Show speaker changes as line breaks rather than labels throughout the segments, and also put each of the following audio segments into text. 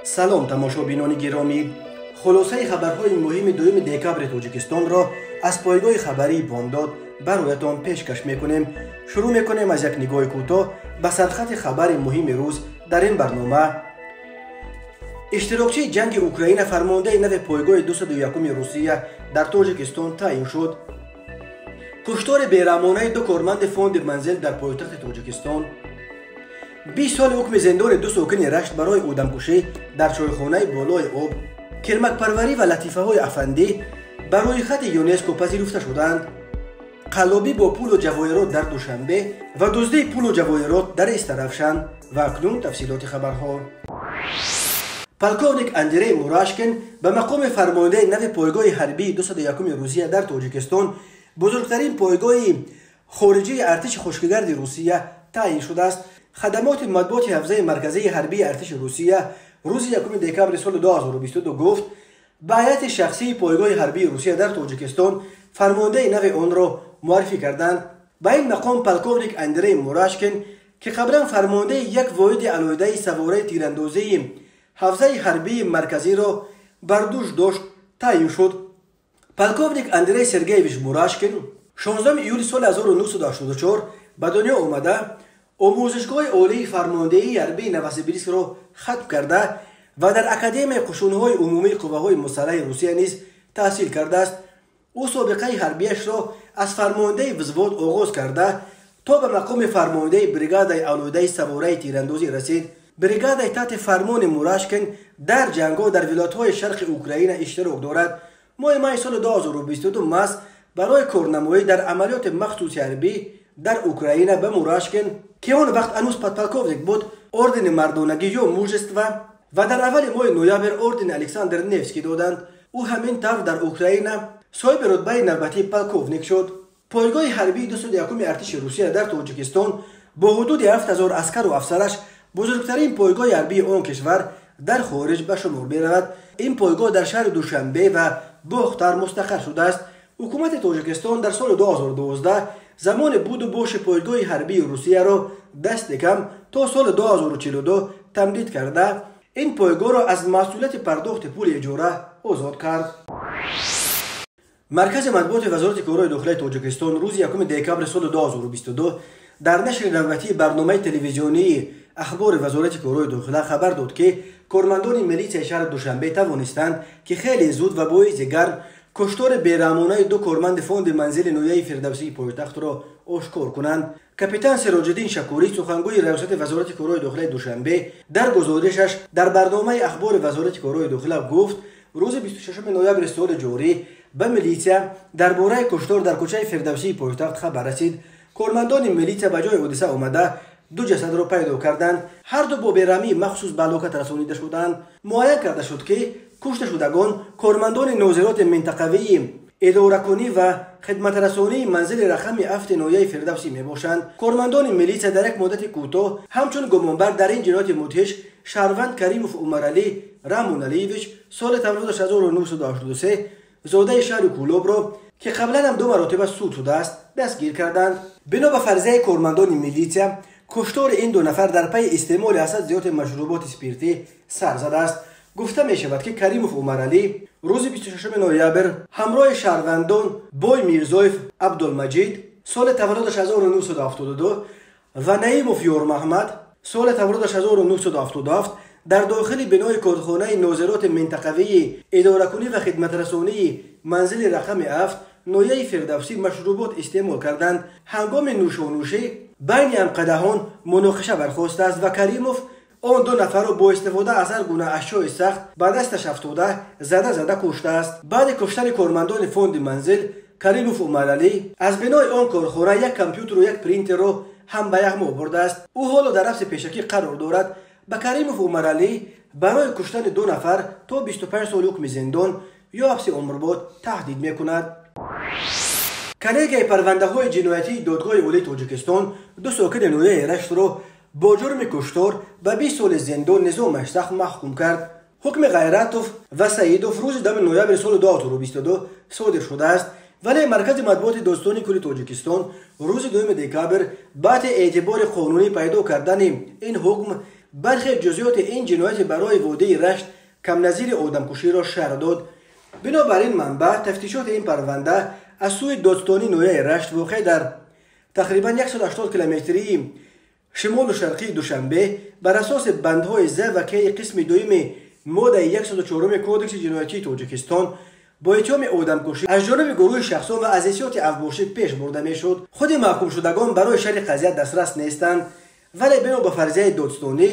Салом, тамошобинони гиромӣ. Хулосаи хабарҳои муҳими 2 декабри Тоҷикистонро аз пойгоҳи хабарии Бомдод бароятон пешкаш мекунем. Шурӯъ мекунем аз як нигоҳи кӯтоҳ ба сархати хабари муҳими рӯз дар ин барнома. Иштирокчии ҷанги Украина фармондаи нави пойгоҳи 201-уми Русия дар Тоҷикистон таъин шуд. Куштори бераҳмонаи ду корманди фонди манзил дар пойтахти Тоҷикистон. 20 соли ҳукми зиндони ду сокини Рашт барои одамкушӣ дар чойхонаи болои об. Кирмакпарварӣ ва латифаҳои афандӣ ба рӯйхати ЮНЕСКО пазируфта шуданд. Қаллобӣ бо пулу ҷавоҳирот дар Душанбе ва дуздии пулу ҷавоҳирот дар Истаравшан. Ва акнун тафсилоти хабарҳо. Полковник Андрей Мурашкин ба мақоми фармондаи нави пойгоҳи ҳарбии 201-уми Русия дар Тоҷикистон, бузургтарин пойгоҳи хориҷии артиши хушкигарди Русия, таъин шудааст. Хадамоти матбуоти ҳавзаи марказии ҳарбии артиши Русия рӯзи 1 декабри соли 2022 гуфт, ба ҳайати шахсии пойгоҳи ҳарбии Русия дар Тоҷикистон фармондаи нави онро муаррифӣ карданд. Ба ин мақом полковник Андрей Мурашкин, ки қаблан фармондаи як воҳиди алоҳидаи савораи тирандозии ҳавзаи ҳарбии марказиро бар дӯш дошт, таъин шуд. Полковник Андрей Сергеевич Мурашкин 16 июли соли 1984 ба дунё омада, омӯзишгоҳи олии фармондеҳии ҳарбии Новосибирскро хатм карда ва дар Академияи қушунҳои умумии қувваҳои мусаллаҳи Русия низ таҳсил кардааст. Ӯ собиқаи ҳарбияшро аз фармондаи взвод оғоз карда то ба мақоми фармондаи бригадаи алоҳидаи савораи тирандозӣ расид. Бригадаи таҳти фармони Мурашкин дар ҷангҳо дар вилоятҳои шарқи Украина иштирок дорад. Моҳи майи соли 2022 маҳз барои корнамоӣ дар амалиёти махсуси ҳарбӣ дар Украина ба Мурашкин, ки он вақт ҳанӯз подполковник буд, ордени мардонагӣ ё мужество ва дар аввали моҳи ноябр ордени Александр Невский доданд. Ӯ ҳамин тавр дар Украина соҳиби рутбаи навбатии полковник шуд. Пойгоҳи ҳарбии 201-уми артиши Русия дар Тоҷикистон бо ҳудуди 7000 аскару афсараш бузургтарин пойгоҳи ҳарбии он кишвар дар хориҷ ба шумор меравад. Ин пойгоҳ дар шаҳри Душанбе ва Бохтар мустақар шудааст. Ҳукумати Тоҷикистон дар соли 2012 замони буду боши пойгоҳи ҳарбии Русияро дасти кам то соли 2042 тамдид карда, ин пойгоҳро аз масъулияти пардохти пули иҷора озод кард. Маркази матбуоти Вазорати корҳои дохилаи Тоҷикистон рӯзи 1 декабри соли 2022 дар нашри навбатии барномаи телевизионии Ахбори Вазорати корҳои дохила хабар дод, ки кормандони милитсияи шаҳри Душанбе тавонистанд, ки хеле зуд ва боиси гарм куштори бераҳмонаи ду корманди фонди манзили ноҳияи Фирдавсии пойтахтро ошкор кунанд. Капитан Сироҷиддин Шакурӣ, сухангӯи раёсати Вазорати корҳои дохилаи Душанбе, дар гузоришаш дар барномаи Ахбори Вазорати корҳои дохила гуфт, рӯзи 26 ноябри соли ҷорӣ ба милитсия дар бораи куштор дар кӯчаи Фирдавсии пойтахт хабар расид. Кормандони милитсия ба ҷои ҳодиса омада ду ҷасадро пайдо карданд. Ҳар ду бо бераҳмии махсус ба ҳалокат расонида шуданд. Муайян карда шуд, ки кушташудагон кормандони нозироти минтақавии идоракунӣ ва хидматрасонии манзили рақами 7 ноҳияи Фирдавсӣ мебошанд. Кормандони милитсия дар як муддати кӯтоҳ ҳамчун гумонбар дар ин ҷинояти мудҳиш шаҳрванд Каримов Умаралӣ Раҳмоналиевич, соли таваллудаш 1983, зодаи шаҳри Кӯлобро, ки қаблан ҳам ду маротиба суд шудааст, дастгир карданд. Бино ба фарзияи кормандони милитсия, куштори ин ду нафар дар пайи истеъмоли аз ҳад зиёди машруботи спиртӣ сар задааст. Гуфта мешавад, ки Каримов Умаралӣ рӯзи 26 ноябр ҳамроҳи шаҳрвандон Бой Мирзоев Абдулмаҷид, соли таваллудаш 1972, ва Наимов Ёрмаҳмад, соли таваллудаш 1977, дар дохили бинои корхонаи нозироти минтақавии идоракунӣ ва хидматрасонии манзили рақами 7 ноҳияи Фирдавсӣ машрубот истеъмол карданд. Ҳангоми нӯшонӯшӣ байни ҳамқадаҳон муноқиша бархостааст ва Каримов он ду нафарро бо истифода аз ҳар гуна ашёи сахт ба дасташ афтода зада-зада куштааст. Баъди куштани кормандони фонди манзил, Каримов Умаралӣ аз бинои он корхона як компютеру як принтерро ҳам ба яғмо бурдааст. Ӯ ҳоло дар ҳабси пешакӣ қарор дорад. Ба Каримов Умаралӣ барои куштани ду нафар то 25 соли ҳукми зиндон ё ҳабси умрбод таҳдид мекунад. Коллегияи парвандаҳои ҷиноятии Додгоҳи Олии Тоҷикистон ду сокини ноҳияи Раштро бо ҷурми куштор ба 20 соли зиндон низомаш сахт маҳкум кард. Ҳукми Ғайратов ва Саидов рӯзи 10 ноябри соли 2022 содир шудааст, вале Маркази матбуоти Достони кулли Тоҷикистон рӯзи 2 декабр баъди эътибори қонунӣ пайдо кардани ин ҳукм бархе ҷузъиёти ин ҷинояти барои водии Рашт камназири одамкуширо шарҳ дод. Бинобар ин манбаъ, тафтишоти ин парванда аз сӯи додстонии ноҳияи Рашт, воқеъ дар тақрибан 180 километрии шимолу шарқии Душанбе, бар асоси бандҳои З ва К қисми дуюми моддаи 104 Кодекси ҷиноятии Тоҷикистон бо иттиҳоми одамкушӣ аз ҷониби гурӯҳи шахсон ва аз ҳиссиёти авбошӣ пеш бурда мешуд. Худи маҳкумшудагон барои шарҳи қазия дастрас нестанд, вале бино ба фарзияи додстонӣ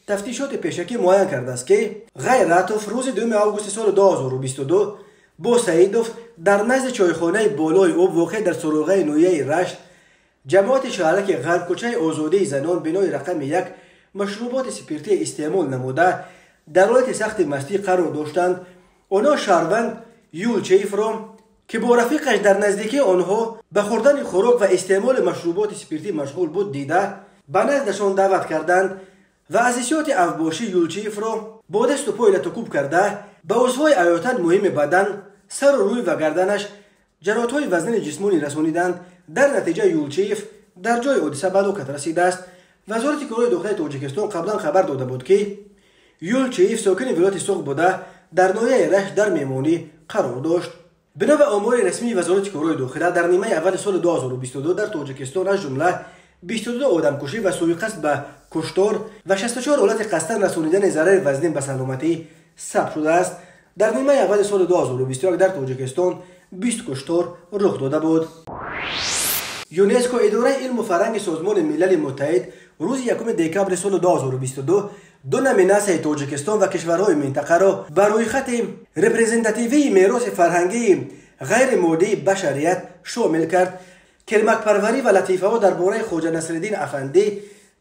тафтишоти пешакӣ муайян кардааст, ки Ғайратов рӯзи 2 августи соли 2022 бо Саидов дар назди чойхонаи болои об, воқеъ дар суроғаи ноҳияи Рашт, ҷамоати шаҳраки Ғарб, кӯчаи Озодии занон, бинои рақами 1, машруботи спиртӣ истеъмол намуда, дар ҳолати сахти мастӣ қарор доштанд. Онҳо шаҳрванд Юлчиевро, ки бо рафиқаш дар наздикии онҳо ба хӯрдани хӯрок ва истеъмоли машруботи спиртӣ машғул буд, дида, ба наздашон даъват карданд ва аз ҳиссиёти авбошӣ Юлчиевро бо дасту пой латукӯб карда, ба узвҳои аётан муҳими бадан, сару рӯй ва гарданаш ҷароҳатҳои вазнини ҷисмонӣ расониданд. Дар натиҷа Юлчиев дар ҷои ҳодиса ба ҳалокат расидааст. Вазорати корҳои дохилаи Тоҷикистон қаблан хабар дода буд, ки Юлчиев сокини вилояти Суғд буда, дар ноҳияи Рашт дар меҳмонӣ қарор дошт. Бино ба омори расмии Вазорати корҳои дохила, дар нимаи аввали соли 2022 дар Тоҷикистон аз ҷумла 22 одамкушӣ ва сӯиқасд ба куштор ва 64 ҳолати қасдан расонидани зарари вазнин ба саломатӣ сабт шудааст. Дар нимаи аввали соли 2021 дар Тоҷикистон 20 куштор рух дода буд. ЮНЕСКО, идораи илму фарҳанги Созмони Милали Муттаҳид, рӯзи 1 декабри соли 2022 ду номинатсияи Тоҷикистон ва кишварҳои минтақаро ба рӯйхати репрезентативии мероси фарҳангии ғайримоддии башарият шомил кард. Кирмакпарварӣ ва латифаҳо дар бораи Хоҷа Насриддин Афандӣ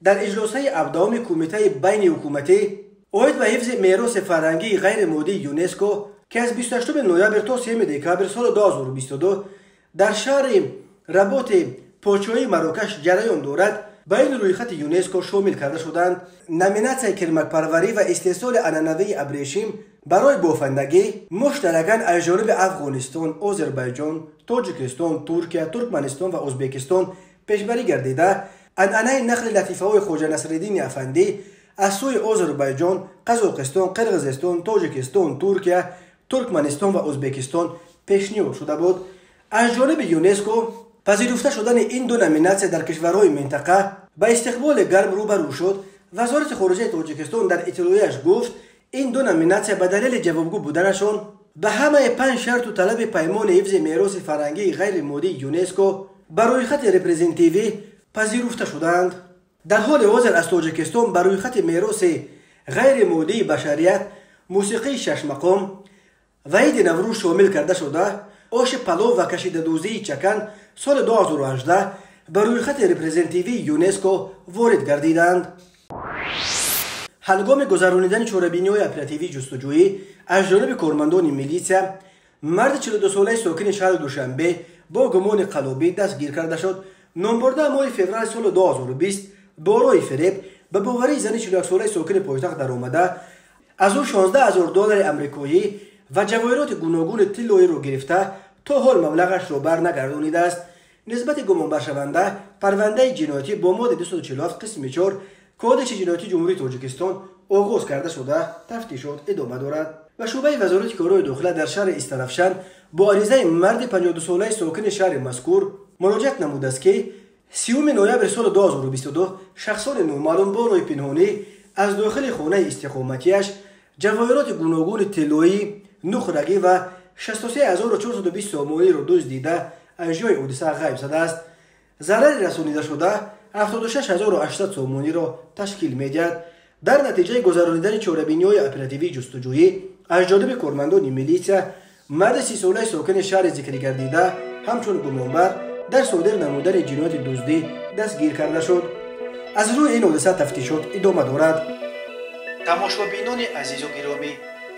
дар иҷлосаи 17-уми Кумитаи байниҳукуматӣ оид ба ҳифзи мероси фарҳангии ғайримоддии ЮНЕСКО, ки аз 28 ноябр то 3 декабр соли 2022 дар шаҳри Работи подшоҳии Марокаш ҷараён дорад, ба ин рӯйхати ЮНЕСКО шомил карда шуданд. Номинатсияи кирмакпарварӣ ва истеҳсоли анъанавии абрешим барои бофандагӣ муштаракан аз ҷониби Афғонистон, Озарбайҷон, Тоҷикистон, Туркия, Туркманистон ва Ӯзбекистон пешбарӣ гардида, анъанаи нақли латифаҳои Хоҷа Насриддини Афандӣ аз сӯи Озарбайҷон, Қазоқистон, Қирғизистон, Тоҷикистон, Туркия, Туркманистон ва Ӯзбекистон пешниҳод шуда буд. Аз ҷониби ЮНЕСКО пазируфта шудани ин ду номинатсия дар кишварҳои минтақа ба истиқболи гарм рӯбарӯ шуд. Вазорати хориҷаи Тоҷикистон дар иттилоияш гуфт, ин ду номинатсия ба далели ҷавобгӯ буданашон ба ҳамаи 5 шарту талаби паймони ҳифзи мероси фарҳангии ғайримоддии ЮНЕСКО ба рӯйхати репрезентивӣ пазируфта шудаанд. Дар ҳоли ҳозир аз Тоҷикистон ба рӯйхати мероси ғайримоддии башарият мусиқии шашмақом ва иди Наврӯз шомил карда шуда, оши палов ва кашидадӯзии чакан соли 2018 ба рӯйхати репрезентивии ЮНЕСКО ворид гардиданд. Ҳангоми гузаронидани чорабиниҳои оперативии ҷустуҷӯӣ аз ҷониби кормандони милитсия, марди 42-солаи сокини шаҳри Душанбе бо гумони қаллобӣ дастгир карда шуд. Номбурда моҳи феврали соли 2020 бо роҳи фиреб ба боварии зани 41-солаи сокини пойтахт даромада, аз ӯ 16 000 доллари амрикоӣ ва ҷавоҳироти гуногуни тиллоиро гирифта, то ҳол маблағашро бар нагардонидааст. Нисбати гумонбаршаванда парвандаи ҷиноятӣ бо моддаи 247 қисми 4 Кодекси ҷиноятии Ҷумҳурии Тоҷикистон оғоз карда шуда, тафтишот идома дорад. Ва шӯъбаи Вазорати корҳои дохила дар шаҳри Истаравшан бо аризаи марди 52-солаи сокини шаҳри мазкур муроҷиат намудааст, ки 30 ноябри соли 2022 шахсони номаълум бо роҳи пинҳонӣ аз дохили хонаи истиқоматиаш ҷавоҳироти гуногуни тиллоӣ, нуқрагӣ ва 63420 сомониро дуздида, аз ҷои ҳодиса ғайб задааст. Зарари расонидашуда 76800 сомониро ташкил медиҳад. Дар натиҷаи гузаронидани чорабиниҳои оперативии ҷустуҷӯӣ аз ҷониби кормандони милитсия, марди 30-солаи сокини шаҳри зикригардида ҳамчун гумонбар дар содир намудани ҷинояти дуздӣ дастгир карда шуд. Аз рӯи ин ҳодиса тафтишот идома дорад. Тамошобинони азизу гиромӣ,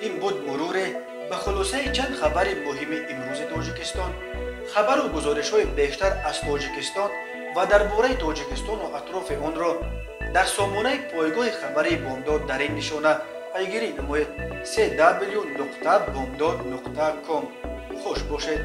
ин буд муруре ба хулосаи чанд хабари муҳими имрӯзи Тоҷикистон. Хабару гузоришҳои бештар аз Тоҷикистон ва дар бораи Тоҷикистону атрофи онро дар сомонаи пойгоҳи хабарии Бомдод дар ин нишона пайгирӣ намоед: cw.bomdod.com. Хуш бошед.